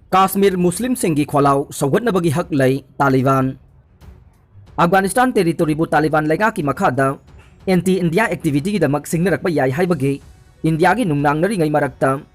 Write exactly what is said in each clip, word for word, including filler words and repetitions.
ꯀꯥꯁꯃꯤꯔ ꯃꯨꯁꯂꯤꯝꯁꯤꯡꯒꯤ ꯈꯣꯜꯂꯥꯎ ꯁꯧꯒꯠꯅꯕꯒꯤ ꯍꯛ ꯂꯩ, ꯇꯥꯂꯤꯕꯥꯟ꯫ ꯑꯐꯒꯥꯅꯤꯁꯇꯥꯟ ꯇꯦꯔꯤꯇꯣꯔꯤꯕꯨ ꯇꯥꯂꯤꯕꯥꯟ ꯂꯩꯉꯥꯛꯀꯤ ꯃꯈꯥꯗ ꯑꯦꯟꯇꯤ ꯏꯟꯗꯤꯌꯥ ꯑꯦꯛꯇꯤꯚꯤꯇꯤꯒꯤꯗꯃꯛ ꯁꯤꯡꯅꯔꯛꯄ ꯌꯥꯏ ꯍꯥꯏꯕꯒꯤ ꯏꯟꯗꯤꯌꯥꯒꯤ ꯅꯨꯡꯅꯥꯡꯅꯔꯤꯉꯩ ꯃꯔꯛꯇ,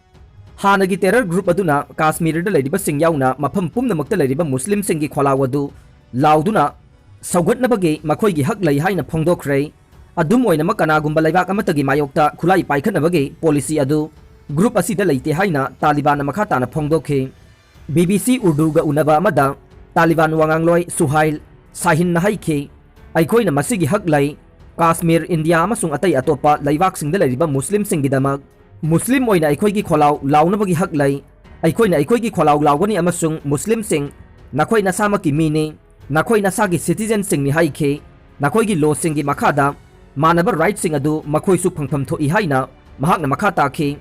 ꯍꯥꯟꯅꯒꯤ ꯇꯦꯔꯔ ꯒ꯭ꯔꯨꯞ ꯑꯗꯨꯅ ꯀꯥꯁꯃꯤꯔꯗ ꯂꯩꯔꯤꯕꯁꯤꯡ ꯌꯥꯎꯅ ꯃꯐꯝ ꯄꯨꯝꯅꯃꯛꯇ ꯂꯩꯔꯤꯕ ꯃꯨꯁꯂꯤꯝꯁꯤꯡꯒꯤ ꯈꯣꯜꯂꯥꯎ ꯑꯗꯨ ꯂꯥꯎꯗꯨꯅ ꯁꯧꯒꯠꯅꯕꯒꯤ ꯃꯈꯣꯏꯒꯤ ꯍꯛ ꯂꯩ ꯍꯥꯏꯅ ꯐꯣꯡꯗꯣꯛꯈ꯭ꯔꯦ꯫ ꯑꯗꯨꯝ ꯑꯣꯏꯅꯃꯛ, ꯀꯅꯥꯒꯨꯝꯕ ꯂꯩꯕꯥꯛ ꯑꯃꯠꯇꯒꯤ ꯃꯥꯌꯣꯛꯇ ꯈꯨꯠꯂꯥꯏ ꯄꯥꯏꯈꯠꯅꯕꯒꯤ ꯄꯣꯂꯤꯁꯤ ꯑꯗꯨ ꯒ꯭ꯔꯨꯞ ꯑꯁꯤꯗ ꯂꯩꯇꯦ ꯍꯥꯏꯅ ꯇꯥꯂꯤꯕꯥꯟꯅ ꯃꯈꯥ ꯇꯥꯅ ꯐꯣꯡꯗꯣꯛꯈꯤ꯫ ꯕꯤ ꯕꯤ ꯁꯤ ꯎꯔꯗꯨꯒ ꯎꯅꯕ ꯑꯃꯗ ꯇꯥꯂꯤꯕꯥꯟ ꯋꯥꯉꯥꯡꯂꯣꯏ ꯁꯨꯍꯥꯏꯜ ꯁꯥꯍꯤꯟꯅ ꯍꯥꯏꯈꯤ, "ꯑꯩꯈꯣꯏꯅ ꯃꯁꯤꯒꯤ ꯍꯛ ꯂꯩ꯫ ꯀꯥꯁꯃꯤꯔ, ꯏꯟꯗꯤꯌꯥ ꯑꯃꯁꯨꯡ ꯑꯇꯩ ꯑꯇꯣꯞꯄ ꯂꯩꯕꯥꯛꯁꯤꯡꯗ ꯂꯩꯔꯤꯕ ꯃꯨꯁꯂꯤꯝꯁꯤꯡꯒꯤꯗꯃꯛ ꯃꯨꯁꯂꯤꯝ ꯑꯣꯏꯅ ꯑꯩꯈꯣꯏꯒꯤ ꯈꯣꯜꯂꯥꯎ ꯂꯥꯎꯅꯕꯒꯤ ꯍꯛ ꯂꯩ꯫ ꯑꯩꯈꯣꯏꯅ ꯑꯩꯈꯣꯏꯒꯤ ꯈꯣꯜꯂꯥꯎ ꯂꯥꯎꯒꯅꯤ ꯑꯃꯁꯨꯡ ꯃꯨꯁꯂꯤꯝꯁꯤꯡ, ꯅꯈꯣꯏ ꯅꯁꯥꯃꯛꯀꯤ ꯃꯤꯅꯤ, ꯅꯈꯣꯏ ꯅꯁꯥꯒꯤ ꯁꯤꯇꯤꯖꯦꯟꯁꯤꯡꯅꯤ" ꯍꯥꯏꯈꯤ꯫ ꯅꯈꯣꯏꯒꯤ ꯂꯣꯁꯤꯡꯒꯤ ꯃꯈꯥꯗ ꯃꯥꯟꯅꯕ ꯔꯥꯏꯠꯁꯤꯡ ꯑꯗꯨ ꯃꯈꯣꯏꯁꯨ ꯐꯪꯐꯝ ꯊꯣꯛꯏ ꯍꯥꯏꯅ ꯃꯍꯥꯛꯅ ꯃꯈꯥ ꯇꯥꯈꯤ꯫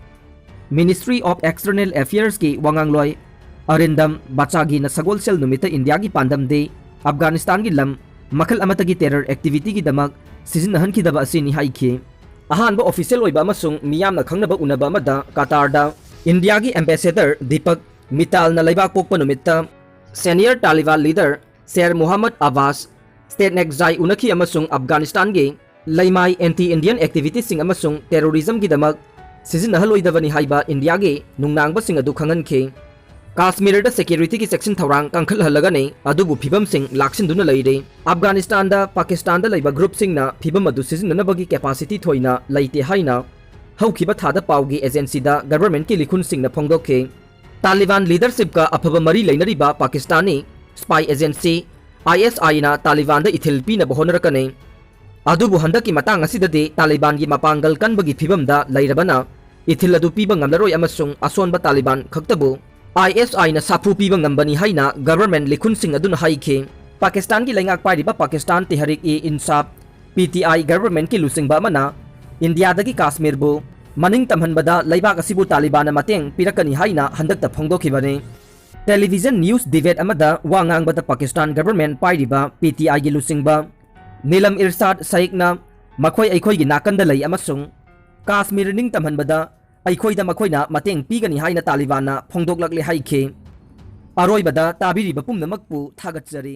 ꯃꯤꯅꯤꯁꯇ꯭ꯔꯤ ꯑꯣꯐ ꯑꯦꯛꯁꯇꯔꯅꯦꯜ ꯑꯦꯐꯤꯌꯔꯁꯀꯤ ꯋꯥꯉꯥꯡꯂꯣꯏ ꯑꯔꯤꯟꯗꯝ ꯕꯆꯥꯒꯤꯅ ꯁꯒꯣꯜꯁꯦꯜ ꯅꯨꯃꯤꯠꯇ ꯏꯟꯗꯤꯌꯥꯒꯤ ꯄꯥꯟꯗꯝꯗꯤ ꯑꯐꯒꯥꯅꯤꯁꯇꯥꯟꯒꯤ ꯂꯝ ꯃꯈꯜ ꯑꯃꯠꯇꯒꯤ ꯇꯦꯔꯔ ꯑꯦꯛꯇꯤꯚꯤꯇꯤꯒꯤꯗꯃꯛ ꯁꯤꯖꯤꯟꯅꯍꯟꯈꯤꯗꯕ ꯑꯁꯤꯅꯤ ꯍꯥꯏꯈꯤ꯫ ꯑꯍꯥꯟꯕ ꯑꯣꯐꯤꯁꯤꯌꯦꯜ ꯑꯣꯏꯕ ꯑꯃꯁꯨꯡ ꯃꯤꯌꯥꯝꯅ ꯈꯪꯅꯕ ꯎꯅꯕ ꯑꯃꯗ ꯀꯇꯥꯔꯗ ꯏꯟꯗꯤꯌꯥꯒꯤ ꯑꯦꯝꯕꯦꯁꯦꯗꯔ ꯗꯤꯄꯛ ꯃꯤꯇꯥꯜꯅ ꯂꯩꯕꯥꯛꯄꯣꯛꯄ ꯅꯨꯃꯤꯠꯇ ꯁꯦꯅꯤꯌꯔ ꯇꯥꯂꯤꯕꯥꯟ ꯂꯤꯗꯔ ꯁꯦꯔ ꯃꯨꯍꯝꯃꯗ ꯑꯕꯥꯁ ꯁ꯭ꯇꯦꯠꯅꯦꯛꯖꯥꯏ ꯎꯅꯈꯤ ꯑꯃꯁꯨꯡ ꯑꯐꯒꯥꯅꯤꯁꯇꯥꯟꯒꯤ ꯂꯩꯃꯥꯏ ꯑꯦꯟꯇꯤ ꯏꯟꯗꯤꯌꯟ ꯑꯦꯛꯇꯤꯚꯤꯇꯤꯁꯤꯡ ꯑꯃꯁꯨꯡ ꯇꯦꯔꯣꯔꯤꯖꯝꯒꯤꯗꯃꯛ ꯁꯤꯖꯤꯟꯅꯍꯜꯂꯣꯏꯗꯕꯅꯤ ꯍꯥꯏꯕ ꯏꯟꯗꯤꯌꯥꯒꯤ ꯅꯨꯡꯅꯥꯡꯕꯁꯤꯡ ꯑꯗꯨ ꯈꯪꯍꯟꯈꯤ꯫ ꯀꯥꯁꯃꯤꯔꯗ ꯁꯦꯀ꯭ꯌꯨꯔꯤꯇꯤꯒꯤ ꯆꯦꯛꯁꯤꯟ ꯊꯧꯔꯥꯡ ꯀꯟꯈꯠꯍꯜꯂꯒꯅꯤ, ꯑꯗꯨꯕꯨ ꯐꯤꯕꯝꯁꯤꯡ ꯂꯥꯛꯁꯤꯟꯗꯨꯅ ꯂꯩꯔꯤ꯫ ꯑꯐꯒꯥꯅꯤꯁꯇꯥꯟꯗ ꯄꯥꯀꯤꯁꯇꯥꯟꯗ ꯂꯩꯕ ꯒ꯭ꯔꯨꯞꯁꯤꯡꯅ ꯐꯤꯕꯝ ꯑꯗꯨ ꯁꯤꯖꯤꯟꯅꯅꯕꯒꯤ ꯀꯦꯄꯥꯁꯤꯇꯤ ꯊꯣꯏꯅ ꯂꯩꯇꯦ ꯍꯥꯏꯅ ꯍꯧꯈꯤꯕ ꯊꯥꯗ ꯄꯥꯎꯒꯤ ꯑꯦꯖꯦꯟꯁꯤꯗ ꯒꯚꯔꯟꯃꯦꯟꯠꯀꯤ ꯂꯤꯈꯨꯟꯁꯤꯡꯅ ꯐꯣꯡꯗꯣꯛꯈꯤ꯫ ꯇꯥꯂꯤꯕꯥꯟ ꯂꯤꯗꯔꯁꯤꯞꯀ ꯑꯐꯕ ꯃꯔꯤ ꯂꯩꯅꯔꯤꯕ ꯄꯥꯀꯤꯁꯇꯥꯅꯤ ꯁ꯭ꯄꯥꯏ ꯑꯦꯖꯦꯟꯁꯤ ꯑꯥꯏ ꯑꯦꯁ ꯑꯥꯏꯅ ꯇꯥꯂꯤꯕꯥꯟꯗ ꯏꯊꯤꯜ ꯄꯤꯅꯕ ꯍꯣꯠꯅꯔꯛꯀꯅꯤ꯫ ꯑꯗꯨꯕꯨ ꯍꯟꯗꯛꯀꯤ ꯃꯇꯥꯡ ꯑꯁꯤꯗꯗꯤ ꯇꯥꯂꯤꯕꯥꯟꯒꯤ ꯃꯄꯥꯡꯒꯜ ꯀꯟꯕꯒꯤ ꯐꯤꯕꯝꯗ ꯂꯩꯔꯕꯅ ꯏꯊꯤꯜ ꯑꯗꯨ ꯄꯤꯕ ꯉꯝꯂꯔꯣꯏ ꯑꯃꯁꯨꯡ ꯑꯁꯣꯟꯕ ꯇꯥꯂꯤꯕꯥꯟ ꯈꯛꯇꯕꯨ ꯑꯥꯏ ꯑꯦꯁ ꯑꯥꯏꯅ ꯁꯥꯐꯨ ꯄꯤꯕ ꯉꯝꯕꯅꯤ ꯍꯥꯏꯅ ꯒꯚꯔꯟꯃꯦꯟꯠ ꯂꯤꯈꯨꯟꯁꯤꯡ ꯑꯗꯨꯅ ꯍꯥꯏꯈꯤ꯫ ꯄꯥꯀꯤꯁꯇꯥꯟꯒꯤ ꯂꯩꯉꯥꯛ ꯄꯥꯏꯔꯤꯕ ꯄꯥꯀꯤꯁꯇꯥꯟ ꯇꯦꯍꯔꯤꯛ-ꯏ-ꯏꯟꯁꯥꯐ, ꯄꯤ ꯇꯤ ꯑꯥꯏ, ꯒꯚꯔꯟꯃꯦꯟꯠꯀꯤ ꯂꯨꯆꯤꯡꯕ ꯑꯃꯅ ꯏꯟꯗꯤꯌꯥꯗꯒꯤ ꯀꯥꯁꯃꯤꯔꯕꯨ ꯃꯅꯤꯡ ꯇꯝꯍꯟꯕꯗ ꯂꯩꯕꯥꯛ ꯑꯁꯤꯕꯨ ꯇꯥꯂꯤꯕꯥꯟꯅ ꯃꯇꯦꯡ ꯄꯤꯔꯛꯀꯅꯤ ꯍꯥꯏꯅ ꯍꯟꯗꯛꯇ ꯐꯣꯡꯗꯣꯛꯈꯤꯕꯅꯤ꯫ ꯇꯦꯂꯤꯚꯤꯖꯟ ꯅ꯭ꯌꯨꯁ ꯗꯤꯕꯦꯠ ꯑꯃꯗ ꯋꯥ ꯉꯥꯡꯕꯗ ꯄꯥꯀꯤꯁꯇꯥꯟ ꯒꯚꯔꯟꯃꯦꯟꯠ ꯄꯥꯏꯔꯤꯕ ꯄꯤ ꯇꯤ ꯑꯥꯏꯒꯤ ꯂꯨꯆꯤꯡꯕ ꯅꯤꯂꯝ ꯏꯔꯁꯥꯗ ꯁꯥꯏꯛꯅ ꯃꯈꯣꯏ ꯑꯩꯈꯣꯏꯒꯤ ꯅꯥꯀꯟꯗ ꯂꯩ ꯑꯃꯁꯨꯡ ꯀꯥꯁꯃꯤꯔ ꯅꯤꯡꯇꯝꯍꯟꯕꯗ ꯑꯩꯈꯣꯏꯗ ꯃꯈꯣꯏꯅ ꯃꯇꯦꯡ ꯄꯤꯒꯅꯤ ꯍꯥꯏꯅ ꯇꯥꯂꯤꯕꯥꯟꯅ ꯐꯣꯡꯗꯣꯛꯂꯛꯂꯦ ꯍꯥꯏꯈꯤ꯫ ꯑꯔꯣꯏꯕꯗ ꯇꯥꯕꯤꯔꯤꯕ ꯄꯨꯝꯅꯃꯛꯄꯨ ꯊꯥꯒꯠꯆꯔꯤ꯫